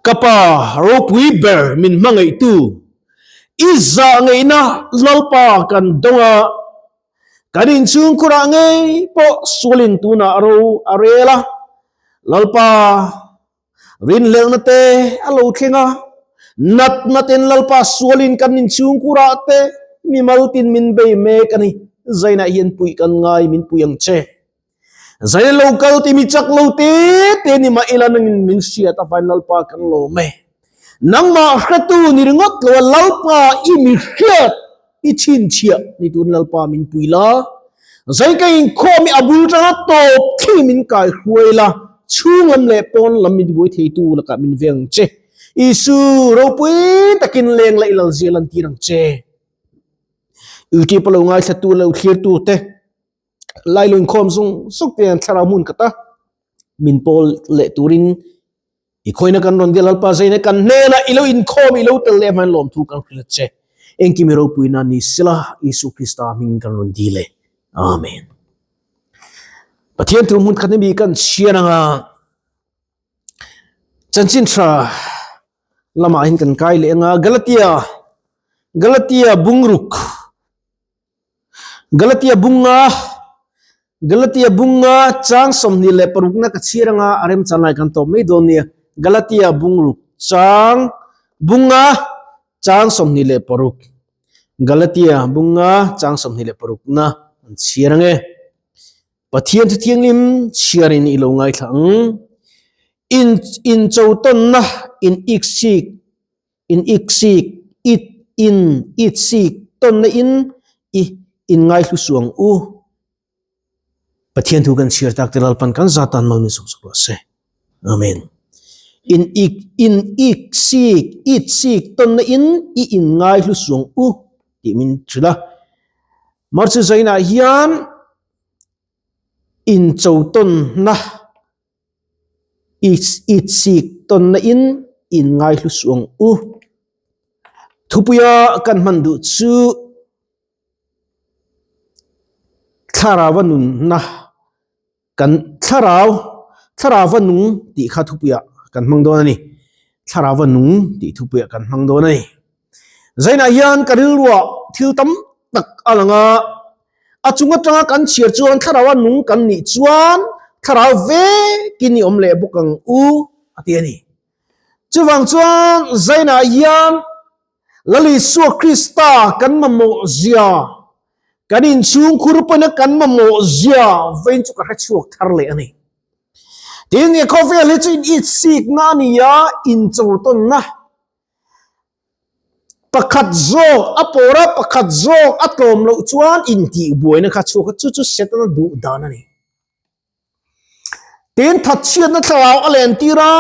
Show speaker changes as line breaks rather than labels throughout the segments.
Ka Pa ropui ber min hmangaihtu, i zahngeihna Lalpa kan dawng a, kan inchhungkhurah ngei pawh sualin tunah ro a rel a, Lalpa rinhlelhna te a lo thleng a, natna ten Lalpa sualin kan inchhungkhurah te mimal tin min bei mek a ni. Zainah hian puih kan ngai min pui ang che. Zai lo kal ti mi chak lo te te ni mah ila nangin min hriat a vain Lalpa kan lawm e. Nangmah hretu ni ringawt lo a Lalpa i mi hriat i chhinchhiah ni turin Lalpa min pui la. Zai ka inkhawm i a bul tanga tawp thli min kai hruai la, chhung lam leh pawn lam min buai theitu lakah min veng ang che. Isu ropui takin leng la i lalzia lantir ang che. YouTube a lo ngaithlatu lo thlirtu te. Lailun khawm zung zung te an thlarau hmun khat a, min pawl leh turin i khawina kan rawn dil Lalpa zaina kan hnenah i lo inkhawm i lo tel leh hmain lawmthu kan hrilh che. Engkim i ropuina ni sila Isu Krista hming kan rawn dil e. Amen. Pathian thu hmun khat mi kan chhiar anga chanchin tha lamah hin kan kai leh anga Galatia Galatia bungruk Galatia bunga Galatia bunga chang 26 na ka chhir anga a remchan lai kan tawp mai dawn nia. Galatia bungruk chang bunga chang 26 Galatia bunga chang 26 na an chhir ange. Pathian chu thianghlim chhiarin i lo ngaithla ang. In in cho tawnna in iksik In iksik, it, in, itsik, tawnna in, i, in ngaihlu suang u. Pathian thu kan chhiar tak te Lalpan kan za tan mal min sawm sak rawh se. Amen. In ik, in iksik, itsik, tawnna in, i in ngaihlu suang u tih min hrilh a. March zainah hian incho tawnna Itsik tawnna in in ngaihlu suh ang u. Thupuia kan hman duh chu thlarau a nunna kan thlarau thlarau a nung tih kha thupuia kan hmang dawn a ni. Thlarau a nung tih thupuia kan hmang dawn a ni. Zainah hian ka rilruah thil tam tak a lang a, a chung atanga kan chhiar chuan thlarau a nung kan nih chuan thlarau vekin i awm leh bawk ang u a ti a ni. Chuvang chuan Zainah hian Lal Isua Krista kan mamawh zia, kan inchhungkhur pawhin a kan mamawh zia vawiin chu ka hrechhuak thar leh a ni. Tin, he khawvel hi chu in itsikna a ni a, inchawrtawnna Pakhat zawk a pawr a, pakhat zawk a tlawm loh chuan intihbuaina kha chhuak a, chu chu Setana duh dan a ni. Tin, thatchhiatna thlarau a len tir a,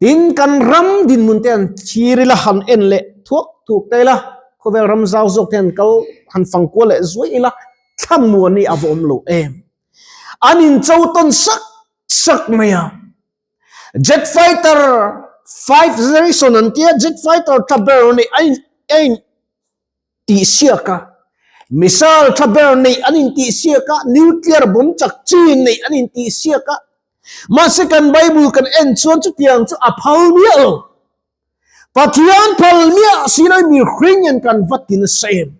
tin kan ram dinhmun te han thlir ila, han en leh thuak thuak ta ila, khawvel ram zau zawk te han kal han fang kual leh zuai ila, thlamuan hi a va awm lo em. An incho tawn sak sak mai a. Jet fighter 5 generation an tia jet fighter tha ber nei a in a in tih siak a missile tha ber nei an in tih siak a nuclear bomb chak chi nei an in tih siak a mahse kan bible kan en chuan chutiang chu a phal miah lo Pathian phal miah si lo mihring in kan va ti nasa em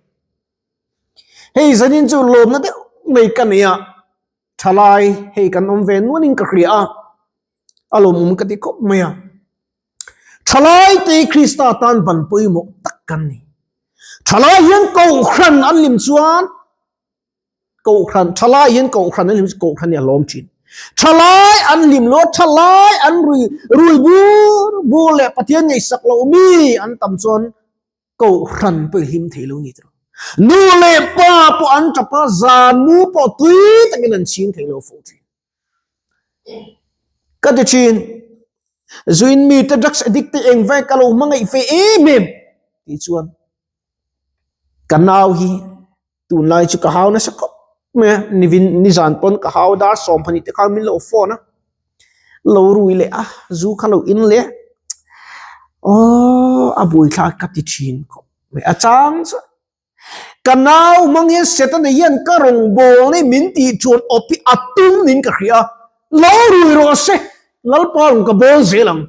hei zanin chu lawmna deuh mai ka nei a. Thalai hei kan awm ve nuanin ka hria a, a lawmawm ka ti khawp mai a. Thalai te hi Krista tan ban pawimawh tak kan ni. Thalai hian Kohhran an lim chuan Kohhran, thalai hian Kohhran an lim chuan Kohhran hi a lawm thin. Thalai an lim lo a, thalai an rui rui bur bur leh Pathian ngaihsak loh mi an tam chuan Kohhran pawh i hlim thei lo ni tawh. Nu leh pa pawh an tap a, zan mu pawh tui takin an chhing thei lo fo thin. Ka ti thin, zuin mi te drugs addict te eng vai ka lo hmangaih fe em em tih chuan ka nau hi Tunlai chu ka hau nasa khawp mai a, nivin nizan pawn ka hau dar 20 te khan min lo phone a, lo rui leh a, zu kha lo in leh a, aww a buaithlak ka ti thin khawp mai a chang chuan ka nau hmang hian Setana hian ka rawngbâwl nei min tih chuan awp hi a tum niin ka hria a, lo rui rawh se Lalpa rawn ka bâwl zel ang.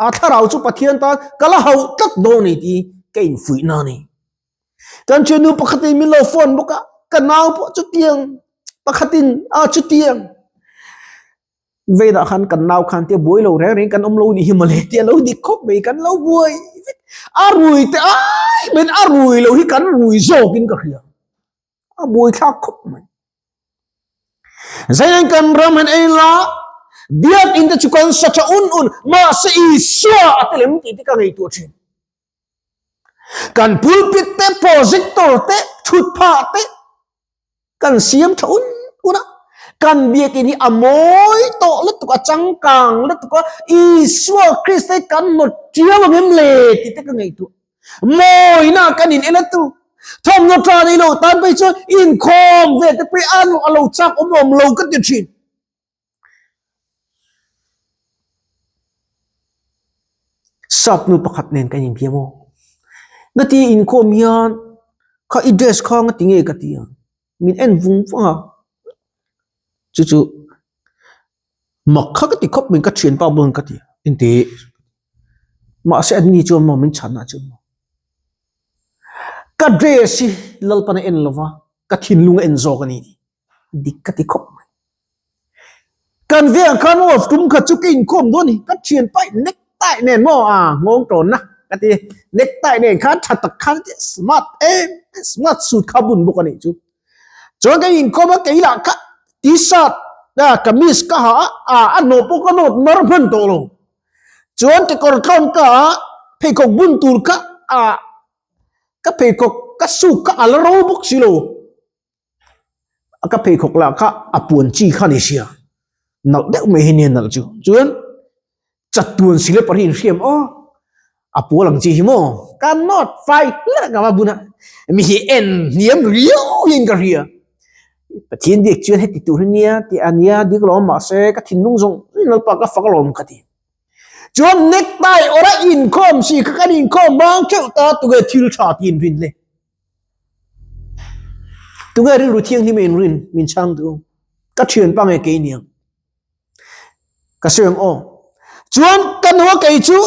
A thlarau chu Pathian tan ka la hauh tlat dawn a ni tih ka infuihna a ni. Kan thiannu pakhatin min lo phone bawk a, ka nau pawh chutiang pakhatin a chutiang veidah khan kan nau khan tia buai lo reng reng kan awm lo nih hi mawle tia lo dik khawp mai kan lo buai vek. A rui te ai men a rui lo hi kan rui zawkin ka hria. A buai thlak khawp mai. Zain kan ram han ei la, biakinn te chu kan sa tha un un, mahse Isua a telem tih te ka ngaihtuah thin. Kan pulpit te, projector te, thutphah te kan siam tha un un a, kan biakinn hi a mawi tawh lutuk a, changkang lutuk a, Isua Krista hi kan nawt tiau ang em le tih te ka ngaihtuah. Mawina kan in en a tu. Thawmhnaw tha nei lo tan phei chuan inkhawm ve te pawh a a lo chak awm awm lo ka ti thin. Sap nu pakhat nen kan inbiam aw. Ngati inkhawm hian kha i dress kha ngati nge ka ti a. Min en vung vung a. Chu chu mak kha ka ti khawp mai ka thianpa bulah ka ti a inti. Mahse an ni chuan maw min chhan ah chuan maw ka dress hi Lalpan a en lova ka thinlung a en zawk a ni tih dik ka ti khawp mai. Kan veng khan maw tum khat chu ka inkhawm dawn a ni ka thianpa in necktie nen maw a nghawng tawn a ka ti necktie nen khan tha tak khan smart em smart suit kha bun bawk a nih chu. Chuan ka inkhawm a kei lah kha t-shirt a kamis ka ha a a hnawh pawh ka nawt mar hman tawh lo. Chuan kekawr tlawn ka a pheikhawk bun tur kha a ka pheikhawk ka suk kha a la ro bawk si lo. Ka pheikhawk lah kha a puan chi kha ni sia nalh deuh mai hi nia nalh chu. Chuan chatuan silipar hi inhriam aw a pual ang chi hi maw ka nawt fai hle ka va bun a mi hi en hniam riau hian ka hria. Pathian biak chuan heti tur hi nia tih a nia dik lawm mahse ka thinlung zawng zawng Lalpa ka fak alawm ka ti. Chuan necktie awrh a inkhawm si kha kan inkhawm bang theuh ta tunge thil tha tih inrin le. Tunge rilru thianghlim a inrin min chhang duh ka thianpa nge kei niang. Ka sawi ang aw. Chuan ka nua kei chu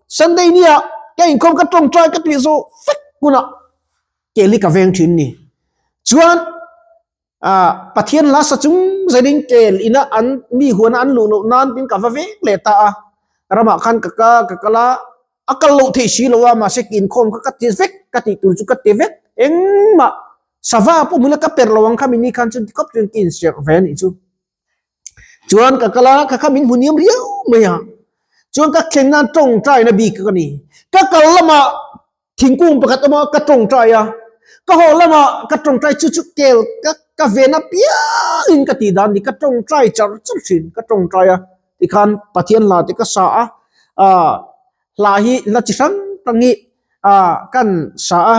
Sunday nia ka inkhawm ka tawngtai ka tih zawh vek hunah kel hi ka veng thin ni. Chuan ah Pathian hla sa chung zelin kel ina an mi huana an luh loh nan tin ka va veng leh ta a. Ramah khan ka ka ka kal a, a kal loh theih si lo a mahse ka inkhawm kha ka ti vek ka tih tur chu ka ti vek engmah sava pawh hmula ka per lo ang kha mini khan chuan tikawp chuan ka inserh ve a nih chu. Chuan ka kal a, ka kha min hmu niam riau mai a. Chuan ka thlen nan tawngtaina bik ka ni. Ka kal lamah thingkung pakhat awm a, ka tawngtai a. Ka haw lamah ka tawngtai chu chu kel ka ka ven apiangin ka tih dan ni. Ka tawngtai char char thin, ka tawngtai a. Tikhan Pathian hla te ka sa a, ah hla hi hla chi hrang hrang hi ah kan sa a.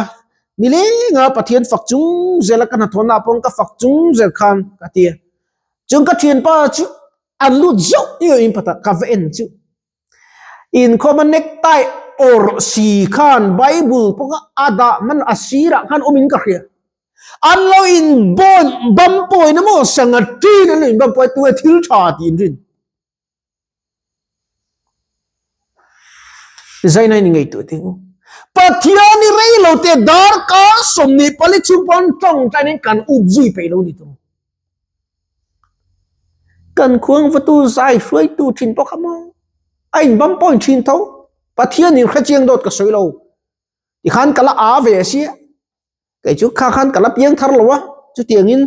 Nilenga Pathian fak chung zel a ka hnathawhna ah pawh ka fak chung zel khan ka ti a. Chung ka thianpa chu an lut zauh tih in pata ka va en chu. Inkhawm a necktie awrh si khan Bible pawh kha a dah man a sirah khan awmin ka hria. An lo in bawn bam pawhin emaw sanga ṭin an lo in bam pawi tunge thil ṭha tih in rin. Zaina in ngaihtuah teh u. Pathian i rei lo te darkar 24 chhung pawn tawngtain in kan up zui peih lo ni tur. Kan khuang vatu zai hruaitu thin pawh kha maw a in bam pawhin thin tho. Pathian in hrechiang dawt ka sawi lo. Tikhan ka la a ve sia. Kei chu kha khan ka la piang thar lo a, chutiangin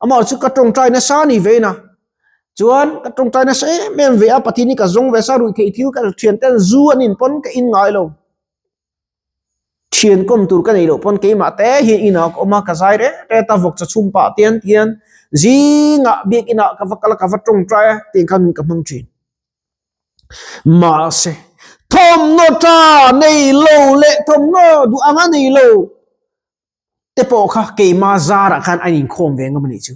amah chu ka tawngtai nasa a ni vein a, chuan ka tawngtai nasa em em ve a, Pathian hi ka zawng ve sa ruih theih thil ka thian ten zu an in pawn ka in ngai lo, thian kawm tur ka nei loh pawn keimah te hian inah ka awm a, ka zai reng reng a vawk cha chhum pah te an tian zingah biakinah ka va kal a ka va tawngtai a tiang khan ka hmang thin. Mahse, thawmhnaw tha nei lo leh thawmhnaw duh anga nei lo te pawh kha keima zarah khan an inkhawm ve ngam a nih chu.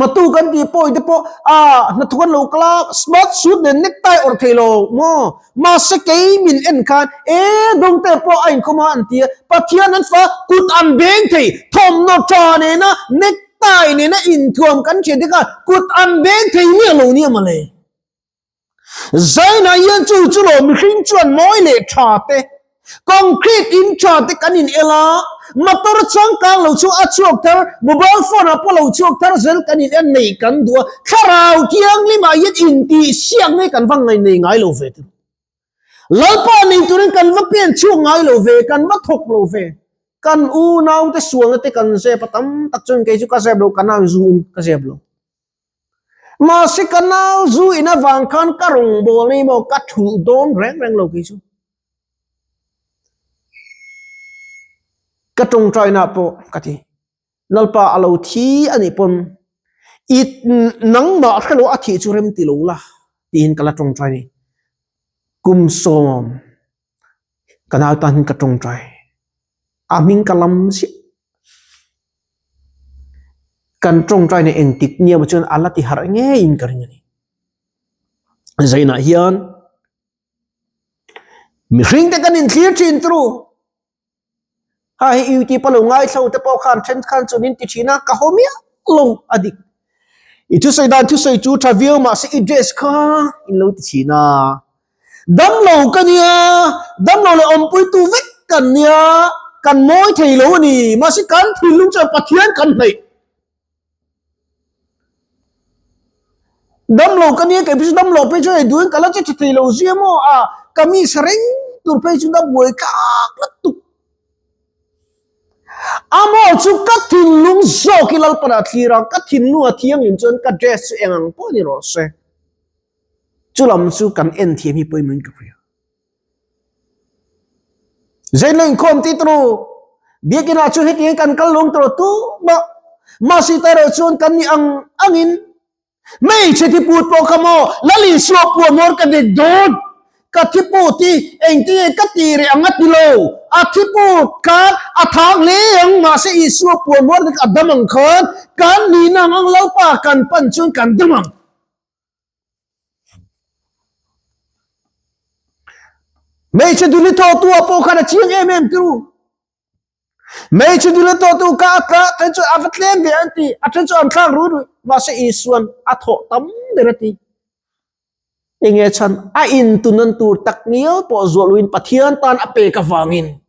Matu kan tih pawh te pawh a hnathawk an lo kal a, smart suit nen necktie awrh thei lo maw? Mahse kei min en khan e dawngte pawh a inkhawm a an ti a, Pathian an fa kut an beng thei thawmhnaw tha nena necktie nena inthuam kan thian te khan kut an beng thei miah lo nia mawle. Zainah hian chu chu lo mihring chuan mawi leh tha te, concrete in tha te kan in el a, motor changkang lo chu a chhuak thar, mobile phone ah pawh lo chhuak thar zel kan in en neih kan duh a, thlarau thianghlimah hian intihsiak nge kan va nei ngai lo ve tih. Lalpa nei turin kan va pen chhuak ngai lo ve, kan va thawk lo ve. Kan unaute sualna te kan zep a tam tak chuan kei chu ka zep lo, ka nau zu in ka zep lo. Mahse ka nau zu in avang khan ka rawngbâwl nei maw ka thulh dawn reng reng lo kei chu. Ka tawngtaina pawh ka ti. Lalpa a lo thi a nih pawn i nangmah hrelo a thih chu rem ti lo la tiin ka la tawngtai a ni. Kum sawm ka nau tan hian ka tawngtai. A hming ka lam ziah. Kan tawngtai na engtik nia maw chuan a la ti harh ngeiin ka ring a ni. Zainah hian mihring te kan inthlir thin turu. Ha hei YouTube a lo ngaithlo te pawh khan then khan chuan in ti thin a, ka haw miah lo a dik. I thusawi dan thusawi chu tha viau mahse i dress kha in lo ti thin a. Damlo ka nia, damlo leh awmpuitu vek kan nia, kan mawi thei lo a ni, mahse kan thinlung chuan Pathian kan hnaih. Damlo ka nia kei phei chu damlo phei chu hei duhin ka la che tha thei lo zia maw a kamis reng tur phei chu na buai tlak lutuk. A maw chu ka thinlung zawk hi Lalpan a thlir a, ka thinlung a thianghlim chuan ka dress chu eng ang pawh ni rawh se. Chu lam chu kan en thiam hi pawimawhin ka hria. Zainla inkhawm tih turu biakinah chuan hetiang kan kal lung tawh tumah mahse erawh chuan kan nih ang angin hmeichhe thiput pawh kha maw Lal Isua puan hmawr ka dik dawn ka thiput hi engtin nge ka ti reh ang a ti lo a thiput khan a thang hle ang mahse Isua puan hmawr a dam ang khan kan nihna ang ang Lalpa kan pan chuan kan dam ang. Hmeichhe duli thawhtu ah pawh khan a chiang em em turu. Hmeichhe duli thawhtu kha a tla then chu a va tlem ve an ti, a then chu an thlak rui rui. Mahse Isuan a thawh tam ber a ti. Enge chhan a intunan tur tak ngial pawh zuah luin Pathian tan a pek avangin.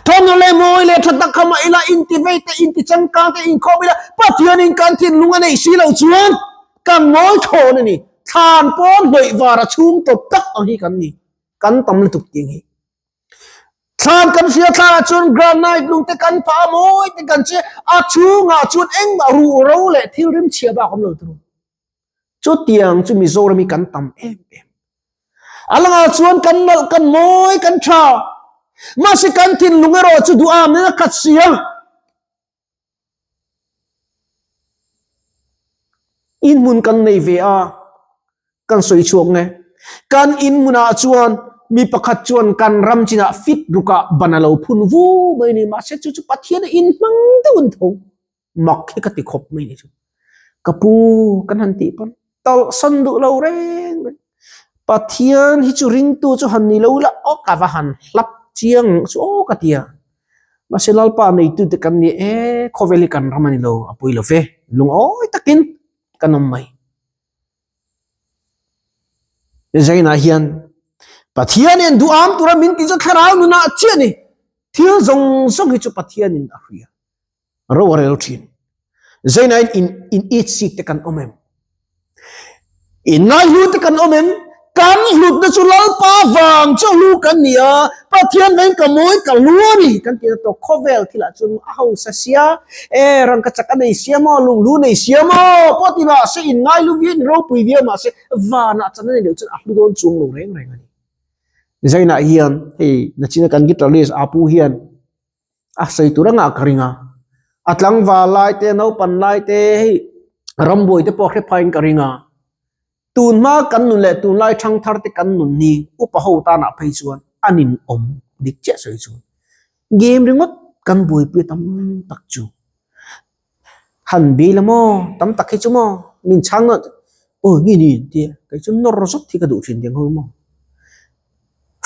Thawmhnaw leh mawi leh tha tak kha mah ila inti vei te, inti changkang te inkhawm ila Pathianin kan thinlung a neih si loh chuan kan mawi thawn a ni. Thlan pawn hnawih var a chhung tawp tak ang hi kan ni. Kan tam lutuk tih hi. Thlan kan hria thlanah chuan granite lung te kan phah a, mawi te kan che a chhungah chuan engmah ruhro leh thil rimchhia bak awm lo tur. Chutiang chu Mizoram hi kan tam em em. A langah chuan kan nalh, kan mawi, kan tha. Mahse kan thinlung erawh chu duham in a khat si a. In hmun kan nei ve a, kan sawi chhuak nge. Kan in hmunah chuan mi pakhat chuan kan ram chinah fit rukah ban a lo phun vu mai a ni. Mahse chu chu Pathian a inhmang deuh an tho. Mak hi ka ti khawp mai ni chu. Ka pu kan han tih pawn talhsan duh lo reng reng. Pathian hi chu ringtu chu han ni lo ila aw ka va han hlap chiang chu aw ka ti a. Mahse Lalpa neitute kan ni e, khawvel hi kan ram a ni lo, a pawi lo ve. Lungawi takin kan awm mai. Zainah hian Pathianin duham tura min tih chu thlarau nunah chiah a ni. Thil zawng zawng hi chu Pathianin a hria. Ro a rel thin. Zainain in in it sik te kan awm em? In ngai hlu te kan awm em? Kan hlutna chu Lalpa vang chu hlu kan ni a, Pathian veng ka mawi ka hlu a ni kan tih na tawh khawvel thilah chuan a hausa sia, e rangka chak a nei sia maw, lunghlu nei sia maw pawh ti mahse in ngai hlu viau in ropui viau mahse vanah chan a nei loh chuan a hlu dawn chuang lo reng reng a ni. Zainah hian hei nachina kan guitarist Apu hian a sawi tur anga ka ring a, a tlangval lai te naupan lai te hei rambuai te pawh hre phain ka ring a, tun hma kan nun leh tunlai thangthar te kan nun hi upa ho tanah phei chuan a nin awm dik chiah sawi chuan game ringawt kan buaipui tam tak chu. Han bil a maw tam tak hi chu maw min chhang a aw nge ni tia kei chu nawr zawk hi ka duh thin tiang ho maw.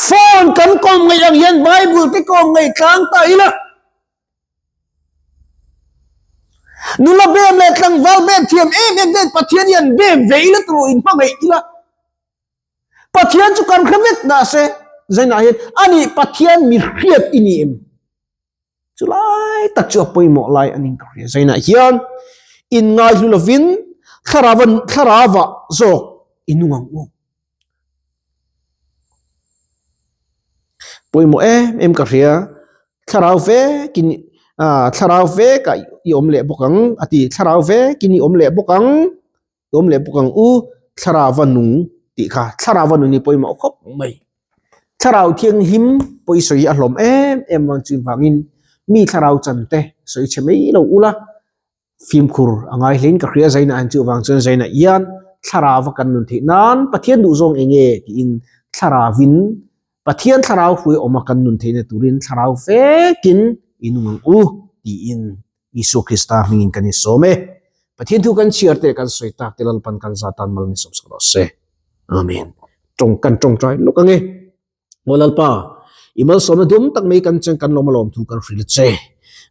Phone kan kawm ngaih ang hian Bible te kawm ngaih tlang ta ila nula bem leh tlangval bem thiam em em ten Pathian hian bem ve ila tawh in hmangaih ila. Pathian chu kan hre vek dah se zainah hian ani Pathian mi hriat i ni em? Chu lai tak chu a pawimawh lai a ning ka hria. Zainah hian inngai hlu lovin thlarava thlarava zawk i nung ang u. Pawimawh em em ka hria. Thlarau vekin ah thlarau vekah i awm leh bawk ang a ti. Thlarau vekin i awm leh bawk ang. I awm leh bawk ang u. Thlarauva nung tih kha thlarauva nun hi pawimawh khawp mai. Thlarau thianghlim pawh i sawi a hlawm em em vang chu vangin mi thlarau chan te sawi chhe mai lo ula fimkhur a ngai hlein ka hria zaina an chu vang chuan zaina hian thlarauva kan nun theih nan Pathian duh zawng eng nge tiin thlarauvin Pathian thlarau hruai awma kan nun theihna turin thlarau vekin i nung ang u tiin Isua Krista hmingin kan insawm e. Pathian thu kan chhiar te kan sawi tak te Lalpan kan za tan mal min sawm sak rawh se. Amen. Tawng kan tawngtai lawk ange. Aw Lalpa, i malsawmna dum tak mai kan cheng kan lawm alawm thu kan hrilh che.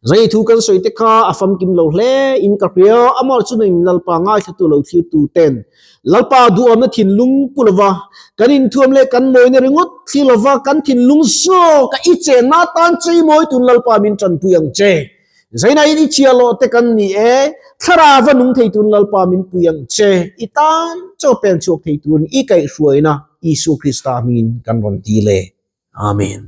Zai thu kan sawi te kha a famkim lo hle in ka hria, amah chu nangin Lalpa ngaithlatu lo thlirtu ten Lalpa duhawmna thinlung pu lova kan inthuam leh kan mawina ringawt thlir lova kan thinlung zawk a i chenna tan cheimawi tun Lalpa min tanpui ang che. Zainain i chhia lawh te kan ni e, thlarau va nung thei tun Lalpa min pui ang che, i tan chaw pen chhuak thei tun i kaihhruaina Isua Krista hmingin kan rawn dil e. Amen.